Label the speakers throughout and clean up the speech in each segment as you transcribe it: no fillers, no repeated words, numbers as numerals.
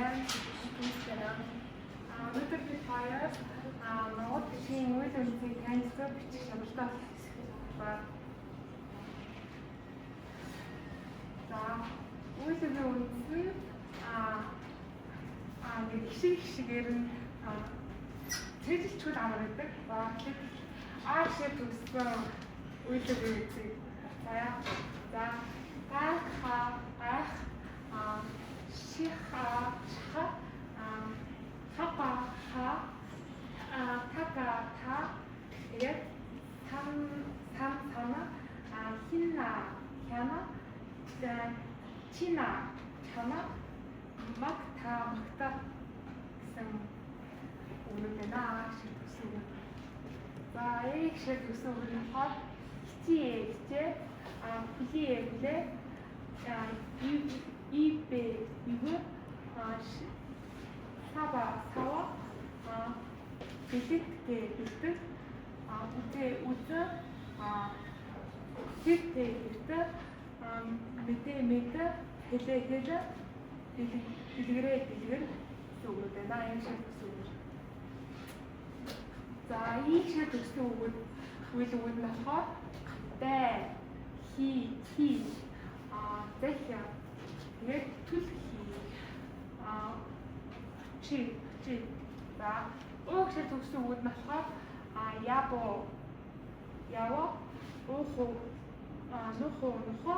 Speaker 1: байна.
Speaker 2: Байна.
Speaker 1: Өнөөдөр бид хоёр Монгол хэлний үйл үндсийг танилцуулж бичих шалгалтаа байна. За, үйл үгийн үндэс нь нэг хишиг хишгээр нь цээжилчүүл амар байдаг. За, тэгэхээр А шиг төгссөн үйл үгийн үндсийг харцгаая. За, гайх, гайх, шиха, шаха, хапа, ха, тага, та, тэгээд сам, сам, сана, хинна, хяна, чина, чана, магта, магта гэсэн үгнүүд байна. А шиг төгссөн үг. За, э шиг төгссөн үг нь болохоор хичээ, хичээ, хүлээ, хүлээ, ибэ, ивэ, сава, сава, бэлэтгэ, бэлтгэл, үдэ, үдэ, хэртэ, хэртэ, мэдэ, мэдэ, хэлээ, хэлэ, дэлгэрээ, дэлгэр гэсэн үгнүүд байна. Энэ шиг төгссөн үг. За, и шиг төгссөн үгүүд үйл үгүүд нь болохоор бай, хи, хи, захиа, тэгээд түл хи, чи, чи. За, уу шиг төгссөн үгүүд нь болохоор ябо, яво, ууху, нуху, нухо,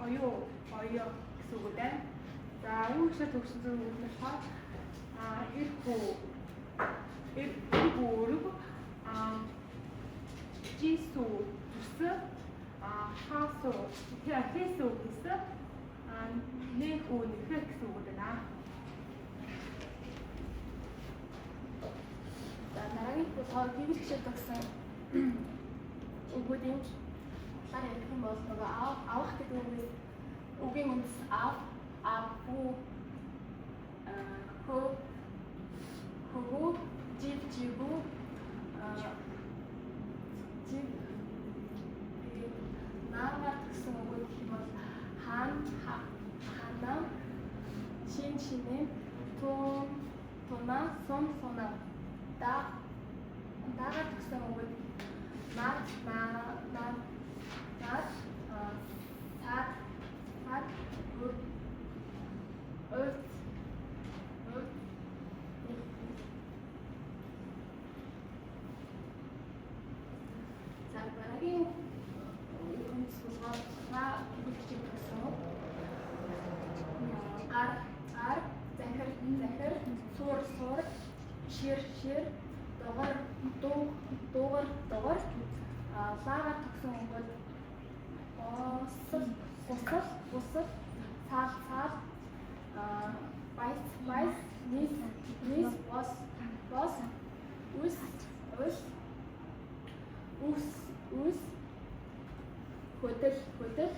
Speaker 1: оюу, оёо гэсэн үгүүд байна. За, уу шиг төгссөн үгүүд нь болохоор эрхүү, эргүү, өрөг, жисүү, зүс, хаасуу, хэсүү, хэс, нэхүү, нэхэ гэсэн үгүүд байна.
Speaker 2: За, дараагийн болохоор гэрэл хичээл төгссөн үгүүд юм талаар ярих юм бол нөгөө авах гэдэг үгээс үгийн үндэс ав, авгүй, хөө, хөгөө, жив, живүү, жив, тэгээд наагаар төгссөн үгүүд гэх юм бол хаан, ханаа, шин, шинэ, тун, туна, сун, суна. Даагаар төгссөн үгүүд над, над, над, сад, сад, урд, урд, урд. За, дараагийн үндэс болохоор ра гэрэл төгссөн үг. Гар, гар, захир, захир, сур, сур, шир, шир, дугар, дуугар, дугар, лаагаар төгсөн үгүүд госол, гусал, гусал, цаал, цаал, баяс, баяс, нис, нис, бос, бос, үс, ул, үс, үс, хөдөл, хөдөл,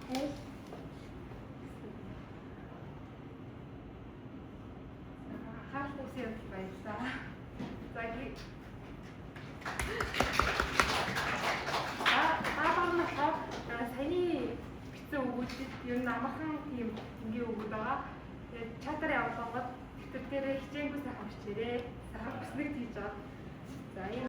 Speaker 2: хайл.
Speaker 1: Анхаарал тавьсан явдал баярлалаа. За, баг нь болохоор саяны бичсэн үгүүдэд ер нь амархан тийм энгийн үгүүд байгаа. Тэгээд чатаар явуулангууд дэвтэр дээрээ хичээнгүй сайхан бичээрэй. Сайхан бүснэгт хийж байгаа. За, энэ